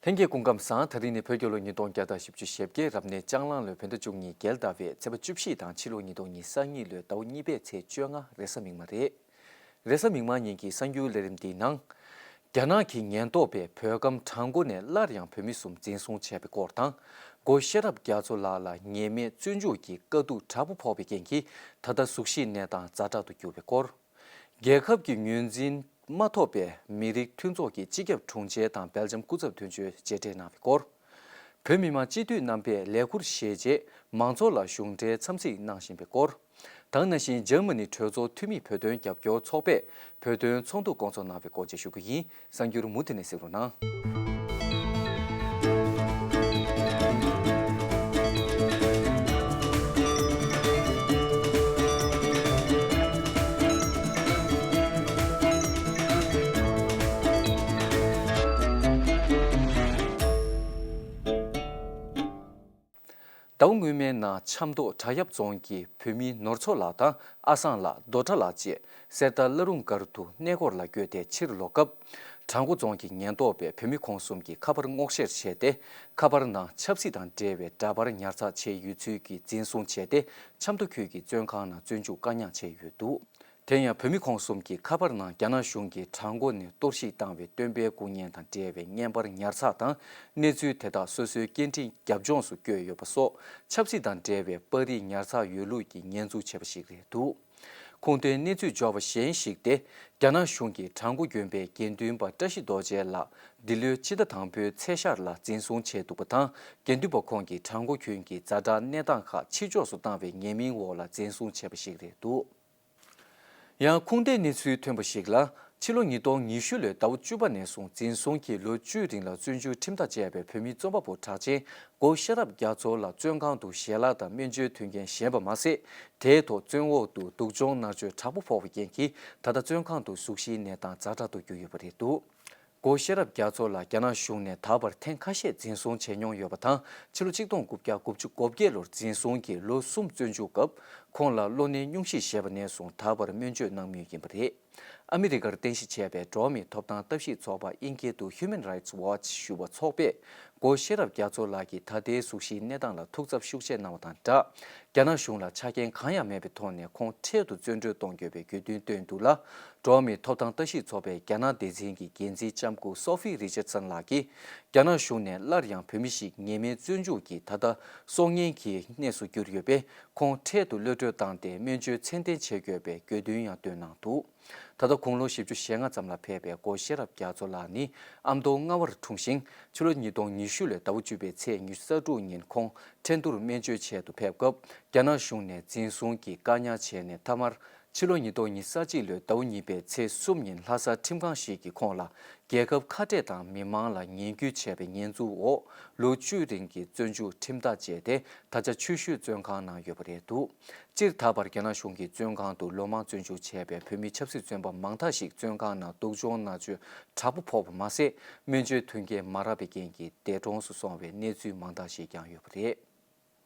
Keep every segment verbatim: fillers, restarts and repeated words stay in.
ལྷན་རྒྱས་སྐུ་ཁམས་བཟང་། དེ་རིང་ནི་བོད་རྒྱལ་ལོ་ཉིས་སྟོང་བརྒྱ་དང་བཞི་བཅུ་ཞེ་བརྒྱད། རབ་གནས་ལྕགས་གླང་ལོའི་བོད་ཟླ་བཅུ་གཉིས་རྒྱལ་ཟླ་བའི་ཚེས་པ་བཅུ་བཞི་དང་ཕྱི་ལོ་ཉིས་སྟོང་ཉི་ཤུ་རྩ་གཉིས་ལོའི་ཟླ་བ་གཉིས་པའི་ཚེས་བཅོ་ལྔ་རེས་གཟའ་མིག་དམར་རེད། རེས་གཟའ་མིག་དམར་ཉིན་གྱི་གསར་འགྱུར་ལས་རིམ་འདིའི་ནང་། རྒྱ་ནག་གི་ཉེན་རྟོག་པས་བོད་ཁམས་བྲག་འགོ་ནས་སླར་ཡང་བོད་མི་གསུམ་འཛིན་བཟུང་བྱས་པའི་སྐོར་དང་། སྒོ་ཤེས་རབ་རྒྱ་མཚོ་ལགས་ལ་ཉེས་མེད་བཙོན་འཇུག་གི་དཀའ་སྡུག་དྲག་པོ་ཕོག་པའི་རྐྱེན་གྱིས་ད་ལྟ་གཟུགས་གཞིའི་གནས་སྟངས་ཛ་དྲག་ཏུ་གྱུར་པའི་སྐོར། རྒྱལ་ཁབ་ཀྱི་ངོས་འཛིན་མ་ཐོབ་པའི་མི་རིགས་མཐུན་ཚོགས་ཀྱི་སྤྱི་ཁྱབ་དྲུང་ཆེ་དང་སྦེལ་ཇམ་སྐུ་ཚབ་དོན་གཅོད་མཇལ་འཕྲད་གནང་བའི་སྐོར། བོད་མི་མང་སྤྱི་འཐུས་རྣམ་པས་ལས་འཁུར་བཞེས་རྗེས་མང་ཚོགས་ལ་གཞུང་འབྲེལ་འཚམས་གཟིགས་གནང་བཞིན་པའི་སྐོར། དེ་ནང་བཞིན་འཇར་མ་ནི་གྲོས་ཚོགས་འཐུས་མི་བོད་དོན་རྒྱབ་སྐྱོར་ཚོགས་པས་བོད་དོན་ཚོགས་འདུ་བསྐོང་ཚོགས་གནང་བའི་སྐོར་བཅས་ཞུ་རྒྱུ་ཡིན། གསར་འགྱུར་མུ་མཐུད་ནས་གཟིགས་རོགས་གནང་། ཟླ་བ་སྔོན་མའི་ནང་ཆབ་མདོ་བྲག་གཡབ་རྫོང་གི་བོད་མི་ནོར་མཚོ་ལགས་དང་ཨ་སང་ལགས། རྡོ་བྲག་ལགས་བཅས་གསེར་རྟ་བླ་རུང་སྒར་དུ་གནས་སྐོར་ལ་བསྐྱོད་དེ་ཕྱིར་ལོག་སྐབས། བྲག་འགོ་རྫོང་གི་ཉེན་རྟོག་པས་བོད་མི་ཁོང་གསུམ་གྱི་ཁ་པར་སྔོག་བཤེར་བྱས་ཏེ། ཁ་པར་ནང་ཆབ་སྲིད་དང་འབྲེལ་བའི་འདྲ་པར་ཉར་ཚགས་བྱས་ཡོད་ཚུལ་གྱིས་འཛིན་བཟུང་བྱས་ཏེ། ཆབ་མདོ་ཁུལ་གྱི་བཙོན་ཁང་ནང་བཙོན་འཇུག་བཀག་ཉར་བྱས་ཡོད་འདུག་དེ་ཡང་བོད་མི་ཁོང་གསུམ་གྱི་ཁ་པར་ནང་རྒྱ་ནག་གཞུང་གིས་བྲག་འགོ་ནས་གཏོར་བཤིག་བཏང་བའི་སྟོན་པའི་སྐུ་བརྙན་དང་འབྲེལ་བའི་བརྙན་པར་ཉར་ཚགས་དང་། གནས་ཚུལ་དེ་དག་སོ་སོའི་སྐད་འཕྲིན་རྒྱབ་ལྗོངས་སུ་བཀོད་ཡོད་པ་སོགས་ཆབ་སྲིད་དང་འབྲེལ་བའི་པར་རིས་ཉར་ཚགས་ཡོད་ལུགས་ཀྱི་ཉེས་འཛུགས་བྱས་པ་ཞིག་རེད་འདུག་ཁུངས་ལྡན་གནས་ཚུལ་འབྱོར་བ་གཞན་ཞིག་སྟེ། རྒྱ་ནག་གཞུང་གིས་བྲག་འགོ་དགོན་པའི་དགེ་འདུན་པ་བཀྲ་ཤིས་རྡོ་རྗེ་ལགས་འདི་ལོའི་ཕྱི་ཟླ་དང་པོའི་ཚེས་ཤར་ལ་འཛིན་བཟུང་བྱས་འདུག་པ་དང་། དགེ་འདུན་པ་ཁོང་གིས་བྲག་འགོ་ཁུལ་གྱི་ཛ་དྲག་གནས་སྟངས་ཁག་ཕྱི་ཕྱོགས་སུ་བཏང་བའི་ཉེས་མིང་འོག་ལ་འཛིན་བཟུང་བྱས་པ་ཞིག་རེད་འདུག་ཡང་ཁུངས་ལྡན་གནས་ཚུལ་ཐོན་པ་ཞིག་ལ། ཕྱི་ལོ་ཉིས་སྟོང་ཉི་ཤུ་ལོའི་ཟླ་བ་བཅུ་པ་ནས་བཟུང་འཛིན་བཟུང་གིས་ལོ་བཅུའི་རིང་ལ་བཙོན་འཇུག་ཁྲིམས་ཐག་བཅད་པའི་བོད་མི་རྩོམ་པ་པོ་གྲགས་ཅན་སྒོ་ཤེས་རབ་རྒྱ་མཚོ་ལགས་བཙོན་ཁང་དུ་ཞལ་ལག་དང་སྨན་བཅོས་མཐུན་རྐྱེན་བཞེས་པ་མ་ཟད། དེའི་ཐོག་བཙོན་འོག་ཏུ་སྡུག་སྦྱོང་མནར་གཅོད་དྲག་པོ་ཕོག་པའི་རྐྱེན་གྱིས་ད་ལྟ་བཙོན་ཁང་དུ་གཟུགས་གཞིའི་གནས་སྟངས་ཛ་དྲག་ཏུ་གྱུར་ཡོད་པ་རེད་འདུག་སྒོ་ཤེས་རབ་རྒྱ་མཚོ་ལགས་རྒྱ་ནག་གཞུང་ནས་ད་བར་ཐེངས་ཁ་ཤས་འཛིན་བཟུང་བྱས་མྱོང་ཡོད་པ་དང་། ཕྱི་ལོ་ཆིག་སྟོང་དགུ་བརྒྱ་དགུ་བཅུ་གོ་བརྒྱད་ལོར་འཛིན་བཟུང་གིས་ལོ་གསུམ་བཙོན་འཇུག་སྐབས། ཁོང་ལ་གློ་ནད་སྙུང་གཞི་བཞེས་པ་ནས་བཟུང་ད་བར་སྨན་བཅོས་གནང་མུས་ཡིན་པ་རེད། ཨ་མི་རི་ཀར་རྟེན་གཞི་བྱས་པའི་འགྲོ་བ་མིའི་ཐོབ་ཐང་ལྟ་ཞིབ་ཚོགས་པ་དབྱིན་སྐད་དུ་Human Rights Watch ཞུ་བ་ཚོགས་པས། སྒོ་ཤེས་རབ་རྒྱ་མཚོ་ལགས་ཀྱི་ད་ལྟའི་གཟུགས་གཞིའི་གནས་སྟངས་ལ་ཐུགས་འཚབ་ཤུགས་ཆེ་གནང་བ་དང་སྦྲགས། རྒྱ་ནག་གཞུང་ལ་ཆ་རྐྱེན་གང་ཡང་མེད་པའི་ཐོག་ནས་ཁོང་འཕྲལ་དུ་བཙོན་གྲོལ་གཏོང་དགོས་པའི་དགོས་འདུན་བཏོན་འདུག་ལ། འགྲོ་བ་མིའི་ཐོབ་ཐང་ལྟ་ཞིབ་ཚོགས་པའི་རྒྱ་ནག་སྡེ་ཚན་གྱི་འགན་འཛིན་ལྕམ་སྐུ་Sophie Richardson ལགས་ཀྱིས། རྒྱ་ནག་གཞུང་ནས་སླར་ཡང་བོད་མི་ཞིག་ཉེས་མེད་བཙོན་འཇུག་གིས་ད་ལྟ་སྲོག་ཉེན་གྱི་གནས་སུ་གྱུར་ཡོད་པས། ཁོང་འཕྲལ་དུ་གློད་གྲོལ་བཏང་སྟེ་སྨན་བཅོས་ཚད་ལྡན་བྱེད་དགོས་པའི་དགོས་འདུན་ཡང་བཏོན་གནང་འདུག་ད་ལྟ་དགུང་ལོ་བཞི་བཅུ་ཞེ་ལྔ་ཙམ་ལ་ཕེབས་པའི་སྒོ་ཤེས་རབ་རྒྱ་མཚོ་ལགས་ནི་ཨ་མདོ་རྔ་བར་འཁྲུངས་ཤིང་། ཕྱི་ལོ་ཉིས་སྟོང་ཉི་ཤུ་ལོའི་ཟླ་བ་བཅུ་པའི་ཚེས་ཉི་ཤུ་རྩ་དྲུག་ཉིན་ཁོང་ཁྲེན་ཏུར་སྨན་བཅོས་ཆེད་དུ་ཕེབས་སྐབས། རྒྱ་ནག་གཞུང་ནས་འཛིན་བཟུང་གིས་བཀག་ཉར་བྱས་ནས་མཐའ་མར། ཕྱི་ལོ་ཉིས་སྟོང་ཉི་ཤུ་རྩ་གཅིག་ལོའི་ཟླ་བ་གཉིས་པའི་ཚེས་གསུམ་ཉིན་ལྷ་ས་ཁྲིམས་ཁང་ཞིག་གིས་ཁོང་ལ། རྒྱལ་ཁབ་ཁ་བྲལ་དང་མི་མང་ལ་ངན་སྐུལ་བྱས་པའི་ཉེས་འཛུགས་འོག་ལོ་བཅུའི་རིང་གི་བཙོན་འཇུག་ཁྲིམས་ཐག་བཅད་དེ། ད་ཆ་ཆུ་ཤུར་བཙོན་ཁང་ནང་ཡོད་པ་རེད་འདུག་སྤྱིར་ད་བར་རྒྱ་ནག་གཞུང་གིས་བཙོན་ཁང་དུ་ལོ་མང་བཙོན་འཇུག་བྱས་པའི་བོད་མི་ཆབ་སྲིད་བཙོན་པ་མང་དག་ཞིག་བཙོན་ཁང་ནང་སྡུག་སྦྱོང་མནར་གཅོད་དྲག་པོ་ཕོག་པ་མ་ཟད། སྨན་བཅོས་མཐུན་རྐྱེན་མ་རག་པའི་རྐྱེན་གྱིས་འདས་གྲོངས་སུ་སོང་བའི་གནས་ཚུལ་མང་དག་ཞིག་ཀྱང་ཡོད་པ་རེད།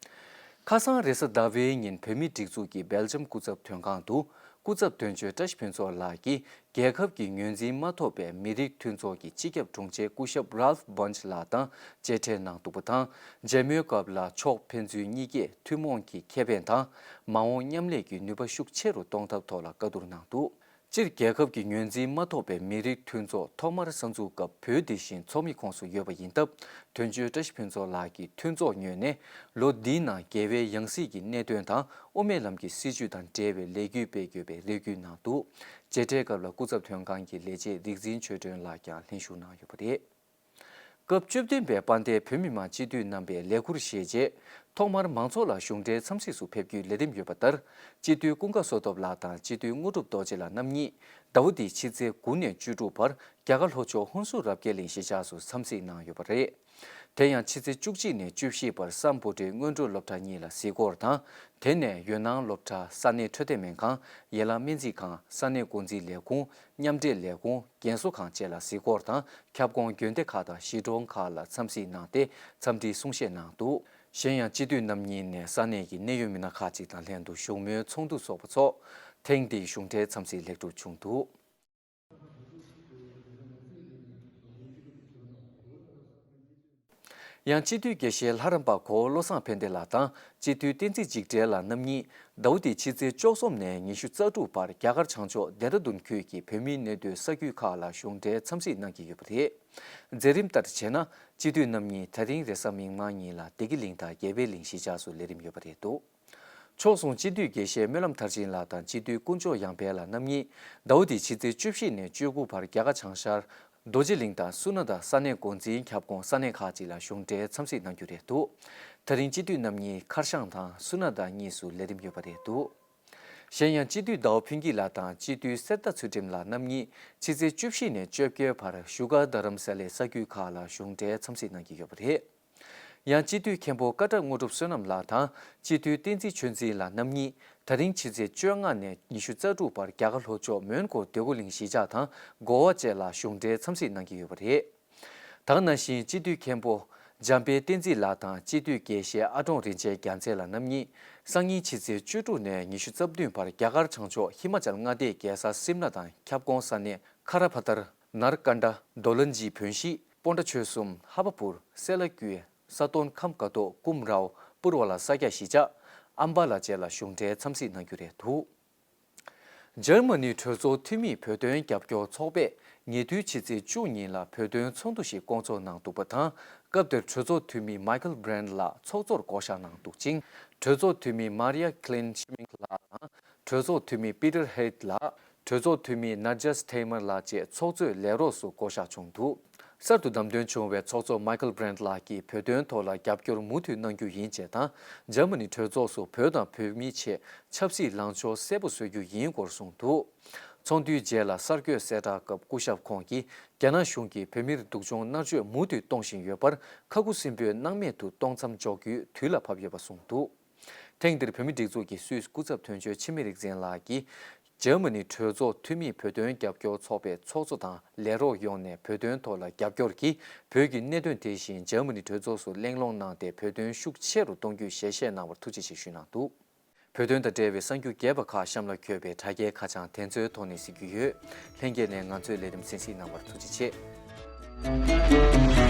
ཁ་སང་རེས་གཟའ་ཟླ་བའི་ཉིན་བོད་མིའི་སྒྲིག་འཛུགས་ཀྱི་སྦེལ་ཇམ་སྐུ་ཚབ་དོན་ཁང་དུ། སྐུ་ཚབ་དོན་གཅོད་བཀྲ་ཤིས་ཕུན་ཚོགས་ལགས་ཀྱིས། རྒྱལ་ཁབ་ཀྱི་ངོས་འཛིན་མ་ཐོབ་པའི་མི་རིགས་མཐུན་ཚོགས་ཀྱི་སྤྱི་ཁྱབ་དྲུང་ཆེ་སྐུ་ཞབས་Ralph Bunche ལགས་དང་མཇལ་འཕྲད་གནང་འདུག་པ་དང་། མཇལ་མོལ་སྐབས་ལ་ཕྱོགས་ཕན་ཚུན་གཉིས་ཀས་ཐུན་མོང་གི་ཁེ་ཕན་དང་། མ་འོངས་མཉམ་ལས་ཀྱི་ནུས་པ་ཤུགས་ཆེ་རུ་གཏོང་ཐབས་ཐོག་ལ་བཀའ་བསྡུར་གནང་འདུག་སྤྱིར་རྒྱལ་ཁབ་ཀྱི་ངོས་འཛིན་མ་ཐོབ་པའི་མི་རིགས་མཐུན་ཚོགས་ཐོག་མར་གསར་འཛུགས་སྐབས་བོད་དེ་བཞིན་ཚོགས་མི་ཁོངས་སུ་ཡོད་པ་ཡིན་སྟབས། དོན་གཅོད་བཀྲ་ཤིས་ཕུན་ཚོགས་ལགས་ཀྱིས་མཐུན་ཚོགས་ངོས་ནས་ལོ་འདིའི་ནང་རྒྱལ་བའི་ཡང་སྲིད་ཀྱི་གནད་དོན་དང་དབུ་མའི་ལམ་གྱི་སྲིད་བྱུས་དང་འབྲེལ་བའི་ལས་འགུལ་སྤེལ་དགོས་པའི་རེ་སྐུལ་གནང་འདུག་མཇལ་འཕྲད་སྐབས་ལ་སྐུ་ཚབ་དོན་ཁང་གི་ལས་བྱེད་རིག་འཛིན་ཆོས་སྒྲོན་ལགས་ཀྱང་ལྷན་ཞུགས་གནང་ཡོད་པ་རེད། སྐབས་བཅུ་བདུན་པའི་དཔལ་ལྡན་བོད་མི་མང་སྤྱི་འཐུས་རྣམ་པས་ལས་ཁུར་བཞེས་རྗེས། ཐོག་མར་མང་ཚོགས་ལ་གཞུང་འབྲེལ་འཚམས་གཟིགས་སུ་ཕེབས་རྒྱུའི་ལས་རིམ་ཡོད་པ་ལྟར། སྤྱི་འཐུས་ཀུན་དགའ་བསོད་སྟོབས་ལགས་དང་སྤྱི་འཐུས་དངོས་གྲུབ་རྡོ་རྗེ་ལགས་རྣམ་གཉིས་ཟླ་བ་འདིའི་ཕྱི་ཚེས་དགུ་ནས་བཅུ་དྲུག་བར་རྒྱ་གར་ལྷོ་ཕྱོགས་ཧུན་སུར་རབ་རྒྱས་གླིང་གཞིས་ཆགས་སུ་འཚམས་གཟིགས་གནང་ཡོད་པ་རེད། དེ་ཡང་ཕྱི་ཚེས་བཅུ་གཅིག་ནས་བཅུ་བཞི་བར་སམ་བྷོ་ཊའི་སྔོན་འགྲོ་སློབ་གྲྭ་གཉིས་ལ་གཟིགས་སྐོར་དང་། དེ་ནས་ཡོད་ནང་སློབ་གྲྭ། ས་གནས་འཕྲོད་བསྟེན་སྨན་ཁང་། ཡན་ལག་སྨན་རྩིས་ཁང་། ས་གནས་འགོ་འཛིན་ལས་ཁུངས། མཉམ་འབྲེལ་ལས་ཁུངས། རྒན་གསོ་ཁང་བཅས་ལ་གཟིགས་སྐོར་དང་། ཁྱབ་ཁོངས་དགོན་སྡེ་ཁག་དང་གཞིས་གྲོང་ཁག་ལ་འཚམས་གཟིགས་གནང་སྟེ། འཚམས་འདྲིའི་གསུང་བཤད་གནང་འདུག་གཞན་ཡང་སྤྱི་འཐུས་རྣམ་གཉིས་ནས་ས་གནས་ཀྱི་གནད་ཡོད་མི་སྣ་ཁག་ཅིག་དང་ལྷན་དུ་བཞུགས་མོལ་ཚོགས་འདུ་སོགས་པ་འཚོགས། ཐེངས་འདིའི་གཞུང་འབྲེལ་འཚམས་གཟིགས་ལེགས་གྲུབ་བྱུང་འདུག་ཡང་སྤྱི་འཐུས་དགེ་བཤེས་ལྷ་རམས་པ་གོ་བོ་བློ་བཟང་ཕན་བདེ་ལགས་དང་སྤྱི་འཐུས་བསྟན་འཛིན་འཇིགས་བྲལ་ལགས་རྣམ་གཉིས་ཟླ་བ་འདིའི་ཕྱི་ཚེས་བཅུ་གསུམ་ནས་ཉི་ཤུ་རྩ་དྲུག་བར་རྒྱ་གར་བྱང་ཕྱོགས་ལྡེ་ར་ལྡུན་ཁུལ་གྱི་བོད་མིའི་གནས་སྡོད་ས་ཁུལ་ཁག་ལ་གཞུང་འབྲེལ་འཚམས་གཟིགས་གནང་གི་ཡོད་པ་རེད། མཛད་རིམ་ལྟར་བྱས་ན་སྤྱི་འཐུས་རྣམ་གཉིས་ད་རིང་རེས་གཟའ་མིག་དམར་ཉིན་ལ་བདེ་སྐྱིད་གླིང་དང་རྒྱལ་པོའི་གླིང་གཞིས་ཆགས་སུ་ལས་རིམ་ཡོད་པ་རེད་འདུག་ཕྱོགས་མཚུངས་སྤྱི་འཐུས་དགེ་བཤེས་སྨོན་ལམ་མཐར་ཕྱིན་ལགས་དང་སྤྱི་འཐུས་དཀོན་མཆོག་ཡང་འཕེལ་ལགས་རྣམ་གཉིས་ཟླ་བ་འདིའི་ཕྱི་ཚེས་བཅུ་བཞི་ནས་བཅུ་དགུ་བར་རྒྱ་གར་བྱང་ཤར་རྡོ་རྗེ་གླིང་དང་སུ་ན་ད་ས་གནས་འགོ་འཛིན་ཁྱབ་ཁོངས་ས་གནས་ཁག་ཅིག་ལ་གཞུང་འབྲེལ་འཚམས་གཟིགས་གནང་རྒྱུ་རེད་འདུག་ད་རིང་སྤྱི་འཐུས་རྣམ་གཉིས་ཁར་ཤང་དང་སུ་ན་ད་གཉིས་སུ་ལས་རིམ་ཡོད་པ་རེད་འདུག་གཞན་ཡང་སྤྱི་འཐུས་ཟླ་བ་ཕུན་སྐྱིད་ལགས་དང་སྤྱི་འཐུས་གསེར་རྟ་ཚུལ་ཁྲིམས་ལགས་རྣམ་གཉིས་ཕྱི་ཚེས་བཅུ་བཞི་ནས་བཅོ་བརྒྱད་བར་བཞུགས་སྒར་རྡ་རམ་ས་ལའི་ས་ཁུལ་ཁག་ལ་གཞུང་འབྲེལ་འཚམས་གཟིགས་གནང་གི་ཡོད་པ་རེད། ཡང་སྤྱི་འཐུས་མཁན་པོ་ཀ་བྲག་དངོས་གྲུབ་བསོད་ནམས་ལགས་དང་སྤྱི་འཐུས་བསྟན་འཛིན་ཆོས་འཛིན་ལགས་རྣམ་གཉིས་ད་རིང་ཕྱི་ཚེས་བཅོ་ལྔ་ནས་ཉི་ཤུ་རྩ་དྲུག་བར་རྒྱ་གར་ལྷོ་ཕྱོགས་མོན་གྷོ་འདོད་རྒུ་གླིང་གཞིས་ཆགས་དང་གོ་བ་བཅས་ལ་གཞུང་འབྲེལ་འཚམས་གཟིགས་གནང་གི་ཡོད་པ་རེད། ད་ག་ནང་བཞིན་སྤྱི་འཐུས་མཁན་པོ་འཇམ་དཔལ་བསྟན་འཛིན་ལགས་དང་སྤྱི་འཐུས་དགེ་བཤེས་ཨ་ཀྲོང་རིན་ཆེན་རྒྱལ་མཚན་ལགས་རྣམ་གཉིས་སང་ཉིན་ཕྱི་ཚེས་བཅུ་དྲུག་ནས་ཉི་ཤུ་རྩ་བདུན་བར་རྒྱ་གར་བྱང་ཕྱོགས་ཧི་མ་ཅལ་མངའ་སྡེའི་རྒྱལ་ས་སིམ་ལ་དང་ཁྱབ་ཁོངས་ས་གནས་ཁ་ར་བྷ་དར། ནར་ཀན་ཌ། རྡོ་ལན་ཇི་བོན་གཞིས། པོན་ཏྲ་ཆོལ་གསུམ། ཧ་པ་པུར། སེ་ལ་ཀུའེ། ས་དོན་ཁམས་ཀ་ཏོ། ཀུམ་རའོ། པུར་བ་ལ་ས་སྐྱ་གཞིས་ཆགས། ཨམ་བ་ལ་བཅས་ལ་གཞུང་འབྲེལ་འཚམས་གཟིགས་གནང་རྒྱུ་རེད་འདུག་འཇར་མ་ནི་གྲོས་ཚོགས་འཐུས་མིས་བོད་དོན་རྒྱབ་སྐྱོར་ཚོགས་པས་ཉེ་དུས་ཕྱི་ཚེས་བཅུ་ཉིན་ལ་བོད་དོན་ཚོགས་འདུ་ཞིག་བསྐོང་ཚོགས་གནང་འདུག་པ་དང་། སྐབས་དེར་གྲོས་ཚོགས་འཐུས་མི་མའི་ཁལ་བྷི་རན་ལགས་ཚོགས་གཙོར་བསྐོ་གཞག་གནང་འདུག་ཅིང་། གྲོས་ཚོགས་འཐུས་མི་མཱ་རི་ཡ་ཁི་ལིན་ཤི་མིང་ལགས་དང་། གྲོས་ཚོགས་འཐུས་མི་པི་ཏར་ཧེད་ལགས། གྲོས་ཚོགས་འཐུས་མི་ནར་ཇཱས་ཐེ་མར་ལགས་བཅས་ཚོགས་གཙོས་ལས་རོགས་སུ་བསྐོ་གཞག་བྱུང་འདུག་གསར་དུ་བདམས་ཐོན་བྱུང་བའི་ཚོགས་གཙོ་མའི་ཁལ་བྷི་རན་ལགས་ཀྱིས་བོད་དོན་ཐོག་ལ་རྒྱབ་སྐྱོར་མུ་མཐུད་གནང་རྒྱུ་ཡིན་ཅེས་དང་། འཇར་མ་ནི་གྲོས་ཚོགས་སུ་བོད་དང་བོད་མིའི་ཆེད་ཆབ་སྲིད་ལངས་ཕྱོགས་གསལ་པོ་བཟོ་རྒྱུ་ཡིན་སྐོར་གསུངས་འདུག་ཚོགས་འདུའི་རྗེས་ལ་གསར་འགོད་གསལ་བསྒྲགས་སྐབས་སྐུ་ཞབས་ཁོང་གིས་རྒྱ་ནག་གཞུང་གིས་བོད་མིར་སྡུག་སྦྱོང་མནར་གཅོད་མུ་མཐུད་གཏོང་བཞིན་ཡོད་པར་ཁ་ཁུ་སིམ་པོས་སྣང་མེད་དུ་གཏོང་མཚམས་འཇོག་རྒྱུའི་དུས་ལ་བབ་ཡོད་པ་གསུངས་འདུག་ཐེངས་འདིར་བོད་མིའི་སྒྲིག་འཛུགས་ཀྱི་སུད་སི་སྐུ་ཚབ་དོན་གཅོད་འཆི་མེད་རིག་འཛིན་ལགས་ཀྱིས། འཇར་མ་ནི་གྲོས་ཚོགས་འཐུས་མིས་བོད་དོན་རྒྱབ་སྐྱོར་ཚོགས་པའི་ཚོགས་གཙོ་དང་ལས་རོགས་ཡོངས་ནས་བོད་དོན་ཐོག་ལ་རྒྱབ་སྐྱོར་གྱིས་བོད་ཀྱི་གནད་དོན་དེ་བཞིན་འཇར་མ་ནི་གྲོས་ཚོགས་སུ་གླེང་སློང་གནང་སྟེ་བོད་དོན་ཤུགས་ཆེ་རུ་གཏོང་རྒྱུའི་ཞལ་བཞེས་གནང་བར་ཐུགས་རྗེ་ཆེ་ཞུས་གནང་འདུག་བོད་དོན་དང་འབྲེལ་བའི་གསར་འགྱུར་རྒྱས་པ་ཁག་གཤམ་ལ་འཁོད་པའི་དྲ་རྒྱའི་ཁ་བྱང་དེ་ཚོའི་ཐོག་ནས་གཟིགས་རྒྱུ་ཡོད། ལྷན་རྒྱས་ནས་ང་ཚོའི་ལས་རིམ་གསན་གཟིགས་གནང་བར་ཐུགས་རྗེ་ཆེ།